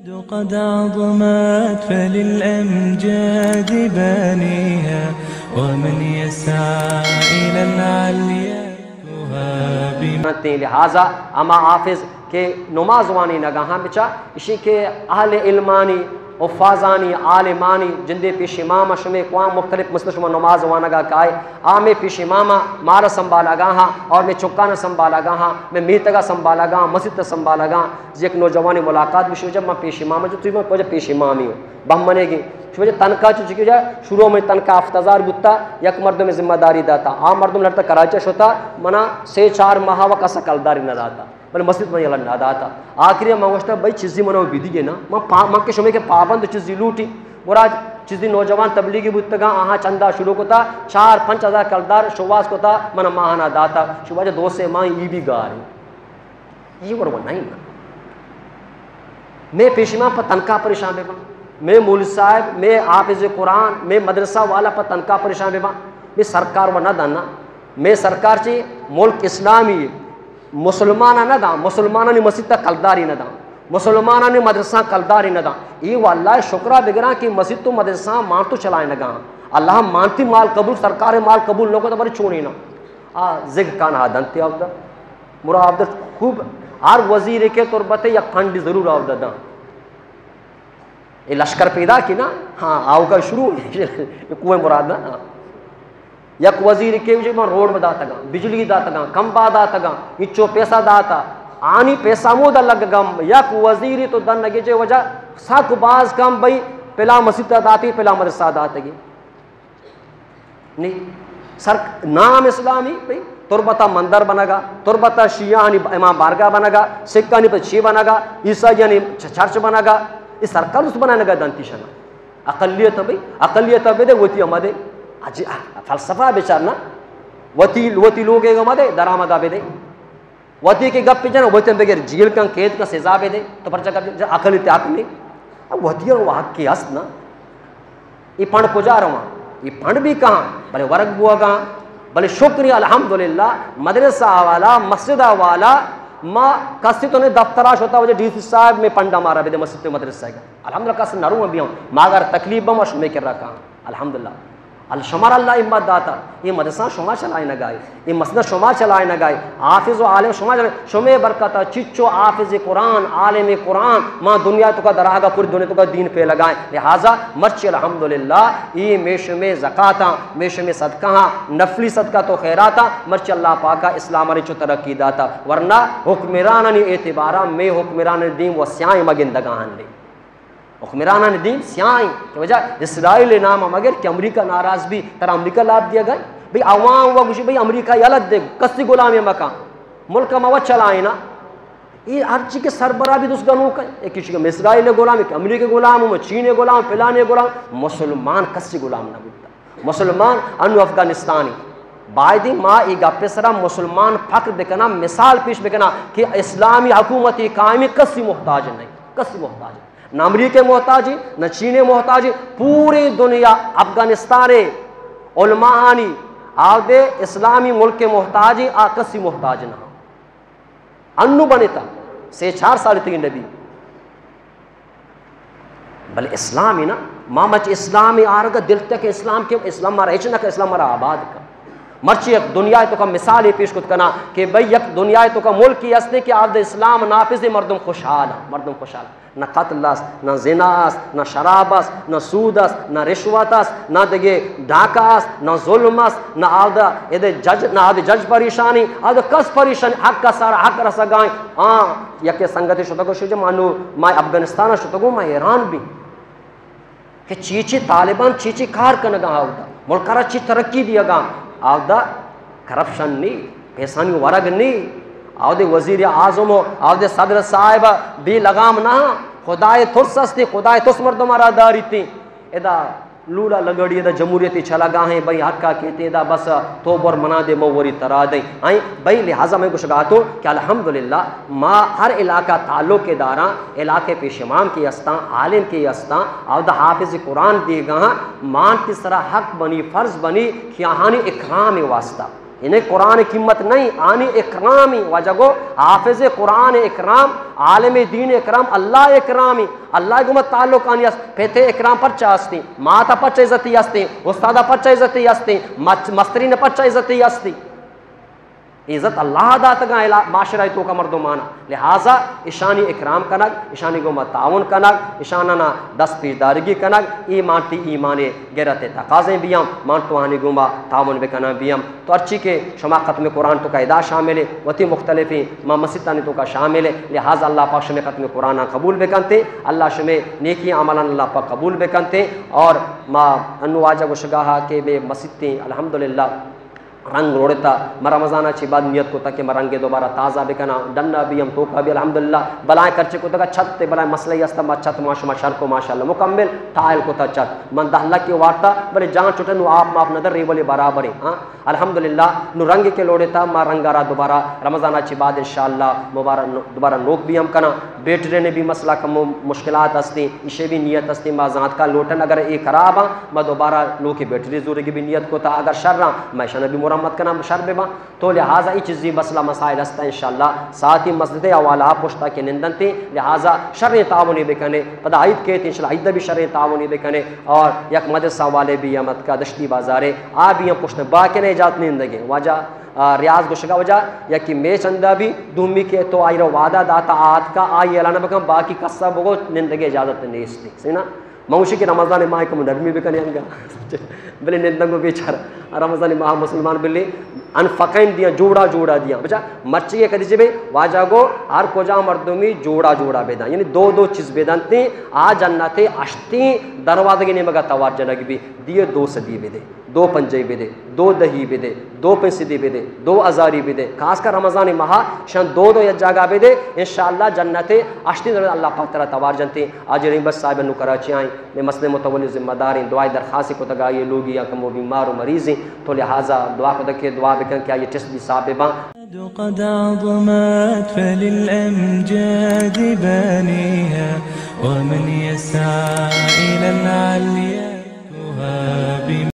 قد عظمت فللأمجاد بانيها، ومن يسعى إلى العليا يهاب. لہذا ہما حافظ کہ نماز وانینگا ہاں، بچا اشی کہ اہل علمانی، حفاظانی، عالمانی جندے پیش امام شمے قوام مختلف مسجد شما نماز وانگا کائے، آ مے پیش امام مارا سنبھالگا ہاں اور مے چکانا سنبھالگا ہاں، مے میتگا سنبھالگا ہاں، مسجد سنبھالگا ہاں۔ یک نوجوانے ملاقات بشو، جب من پیش امام جو، تو من کجا پیش امامی ہوں، بہمنے گی۔ شما جا تنخواہ چو چکی جا، شروع میں تنخواہ ہفت ہزار بوتا، یک مردم ذمہ داری داتا، آ مردم لڑتا کراچی شتا، منا سے چار ماہ و کسا کلداری نہ داتا، بلے مسجد من یلا نہ داتا۔ آخری من گوشتا، بھائی چیزی منو بدیے نا، من پا-، من کہ شما کہ پابند چیزی لوٹی، مراد چیزی نوجوان تبلیغی بوتگا، آہاں چندہ شروع کتا، چار پنچ ہزار کلدار شواز کتا، من ماہانا داتا، شما جا دو سے ماہ ای بھی گاری۔ یہ ور و نہیں نا۔ میں پیش امام پہ تنخواہ پریشان بے باں۔ میں مولوی صاحب، میں حافظ قرآن، میں مدرسہ والا پہ تنخواہ پریشان بے باں۔ میں سرکار و نہ دانا۔ میں سرکار چی ملک اسلامی، مسلمان نہ داں، مسلمانانی مسجد تا کلداری نہ داں، مسلمانانی مدرسہ کلداری نہ داں۔ یہ واللہ شکرہ بگراں کہ مسجد تو مدرسہ مان تو چلائے نہ گاں۔ اللہ مانتی مال قبول، سرکار مال قبول نہ کو تو بڑی چونی نا۔ آ ذکر کان ہا دنتی آودا۔ مرا آودا خوب ہر وزیر کے تربت یک فنڈ ضرور آودا داں۔ اے لشکر پیدا کی نا، ہاں، آؤ کا شروع کوہ مراد نا۔ ہاں۔ یک وزیر کے وجہ من روڈ میں داتگاں، بجلی داتگاں، کمبا داتگاں، اچو پیسہ داتا، آنی پیسہ مودا لگگا، یک وزیری تو دن نگے جے وجہ ساکو باز کم بھئی، پلا مسیت داتی، پلا مدرسہ داتگی۔ نی سر نام اسلامی بھئی، تربتا مندر بنگا، تربتا شیعانی امام بارگاہ بنگا، سکھانی پہ چی بنگا، عیسائیانی چ-، چرچ بنگا، یہ سرکار اس بنانگا دنتی شنا۔ اقلیت بھئی، اقلیت بدے، وتی ہم دے۔ اجی، آ، فلسفہ بچار نا۔ وتی، وتی لوگے ہم دے، درآمدا بدے۔ وتی کہ گپ جن، وتی بغیر جیل کن، قید کن، سزا بدے، تو پرچہ گپ جن، عقل تے حق نہیں۔ اب وتی رو حق کی ہست نا۔ یہ پنڈ کجا رواں؟ یہ پنڈ بھی کہاں؟ بلے ورگ بوگا، بلے شکر الحمدللہ، مدرسہ والا، مسجد والا، ما کسی تو نے دفترا شتا وجہ ڈی سی صاحب میں پنڈا مارا بدے مسجد مدرسہ کا۔ الحمدللہ کس نہ رو بیاں، ما اگر تکلیف بم شمے کر رکھا۔ الحمدللہ۔ ال-، شمار اللہ ہمت داتا، یہ مدرسہ شما چلائے نہ گائے، یہ مسجد شما چلائے نہ گائے، حافظ و عالم شما چلائے، شمے برکتا چچو حافظ قرآن، عالم قرآن، ما دنیا تو کا دراہگا پوری دنیا تو کا دین پہ لگائیں۔ لہذا مرچی الحمدللہ، یہ میں شمے زکاتاں، میں شمے صدقہ ہاں، نفلی صدقہ تو خیراتاں، مرچی اللہ پاکا اسلام نے چو ترقی داتا، ورنہ حکمرانانی اعتبارا میں حکمران دین و سیاہیں مگندگاں ہن۔ حکمرانانی دیم سیاہیں کہ وجہ اسرائیل نام مگر کہ امریکہ ناراض بھی، ترا امریکہ لاب دیا گئے۔ بھئی عوام و گوشی بھئی امریکہ یلت دے، کسی غلامی مکان۔ ملک ما و چلائینا۔ یہ ہر چی کہ سربراہ بھی دوست گنوک ہے۔ ایک کسی کہ اسرائیل غلام، کہ امریکہ غلام، میں چین غلام، پلانے غلام، مسلمان کسی غلام نہ بوتا۔ مسلمان انو افغانستانی۔ بایدی ما ای گپ سرا مسلمان فخر بکنا، مثال پیش بکنا کہ اسلامی حکومت قائمی کسی محتاج نہیں، کسی محتاج نہیں۔ نہ امریکہ محتاجی، نہ چین محتاجی، پوری دنیا افغانستان علماءانی آودے اسلامی ملک محتاجی، آ کسی محتاج نہ۔ انو بنتا، سے چار سال تگی نبی۔ بلے اسلام ہی نا، ما مچ اسلام ہی آرگا دل تک اسلام کے، اسلام مارا ہچ نہ کہ اسلام مارا آباد کا۔ مرچی یک دنیا تو کا مثال ہی پیش کت کنا کہ بھئی یک دنیا تو کا ملک ہی ہستے کہ آودے اسلام نافذ ہے، مردم خوشحال ہے، مردم خوشحال ہے۔ نہ قتل است، نہ زنا است، نہ شراب است، نہ سود است، نہ رشوت است، نہ دگہ ڈاکہ است، نہ ظلم است، نہ آودا ادے جج، نہ آدے جج پریشانی، آدے کس پریشانی، حق کا سارا حق رسگائیں۔ آ، یکے سنگتے شتگو شجم انو ما افغانستان شتگو، ما حیران بھی کہ چی چی طالبان چی چی کار کنگا آودا، ملک را چی ترقی دیگا آودا۔ کرپشن نی، پیسانی ورگ نی، آودے وزیر اعظم و آودے صدر صاحب بی لگام نہ، خدائے ترس استی، خدائے ترس مردم را داریتی۔ ادا لولا لگڑی ادا جمہوریتی چلگا ہیں، بھئی حقا کہتے ادا بس تو بر منا دے مو وری ترا دیں۔ ہیں بھئی لہذا میں گوشگا تو کہ الحمدللہ ما ہر علاقہ تعلق کے داراں، علاقے پیش امام کے استاں، عالم کے استاں، آودا حافظ قرآن دیگا ہاں، مان تی سرا حق بنی، فرض بنی کہ آہانی اکرام واسطہ۔ انہیں قرآن قیمت نہیں، آنی اکرامی۔ واجہ گو حافظ قرآن اکرام، عالم دین اکرام، اللہ اکرامی۔ اللہ گوما تعلق آنی است۔ پتے اکرام پرچا استی؟ ماتا پرچا عزتی استی؟ استادا پرچا عزتی استی؟ مچ-، مسترین پرچا عزتی استی؟ عزت اللہ داتگاں الا-، معاشرہ توکا مردمانا۔ لہذا اشانی اکرام کنگ، اشانی گوما تعاون کنگ، اشانانا دست پیش دارگی کنگ، ای مانتی ایمان گرت تقاضیں بیام، مان تو آنی گوما تعاون بکناں بیام۔ تو ہرچی کہ شما ختم قرآن توکا ادا شامل ہے، وتی مختلفیں ما مسیتانی توکا شامل ہے، لہذا اللہ پاک شمے ختم قرآن قبول بکنتے، اللہ شمے نیکی عملان اللہ پاک قبول بکنتے۔ اور ما انو واجہ گوشگاہا کہ بے مسیتیں الحمدللہ رنگ روڑتا، ما رمضان چی بعد نیت کو تاکہ ما رنگ دوبارہ تازہ بکناں، ڈنا بھی ہم توکا بھی الحمدللہ۔ بلائیں کرچے کو تاکہ چھت تے بلائیں مسئلہ ہی استا، ما چھت ما شما شر کو ماشاءاللہ مکمل ٹائل کو تا چھت۔ من دہ لکھ کے وارتا، بلے جان چھٹے نو آپ ماپ ندر ریولی برابر ہیں۔ ہاں، الحمدللہ، نو رنگ کے لوڑے تا، ما رنگا را دوبارہ رمضان چی بعد انشاءاللہ مبارک نو-، دوبارہ نوک بھی ہم کناں۔ بیٹری نے بھی مسئلہ کم و مشکلات ہستی، ایشے بھی نیت ہستی، ما زانت کا لوٹن اگر اے خراب ہاں، ما دوبارہ نوکی بیٹری زورے کی بھی نیت کو تا، اگر شر ہاں، ما ایشاں بھی مرمت کناں، شر بے باں۔ تو لہذا ای چیزی مسئلہ مسائل ہستا انشاءاللہ۔ ساتھی مسجد حوالہ پشتا کے نندنتے، لہذا شریں تعاونی بکنے، پدا عید کیت انشاءاللہ عید بھی شریں تعاونی بکنے۔ اور یک مدرسہ والے بھی ہم اتکا دشتی بازارے، آ بھی ہم پشت باکن اجازت نندگے۔ واجہ، آ، ریاض گوشگا واجہ، یکی میچ اندا بھی دومی کے تو آئی رو وعدہ داتا آتکا آئی اعلان بکن، باقی کسا بگو نندگے اجازت نیستی۔ سینا؟ من گوشی کہ رمضان ماہ کم نرمی بکنے انگا۔ بلے نندگو بیچارہ۔ رمضان ماہ مسلمان بلے انفقین دیاں، جوڑا جوڑا دیاں۔ بچا مرچی کے کدی جبے واجہ گو ہر کجا مردمی جوڑا جوڑا بیداں۔ یعنی دو دو چیز بیدانتے، آ جنت اشتی دروازگی نیمگا توار جنگ بھی۔ دیے دو صدی بدے، دو پنجاہی بدے، دو دہی بدے، دو پنچ صدی بدے، دو ہزاری بدے۔ خاص کر رمضان ماہ شان دو دو یک جاگہ بدے، انشاءاللہ جنت اشتی در اللہ پاک ترا توار جنتے۔ آج رحیم بخش صاحب نو کراچی آئیں، میں مسئلے متولی ذمہ دار ہیں، دعائے درخواست کو تگا یہ لوگ یا کم وہ بیمار و مریض ہیں، تو لہذا دعا کو تک دعا بکن کہ یہ ٹیسٹ بھی صاحب باں۔ قد عظمت فللأمجاد بانيها، ومن يسعى إلى العليا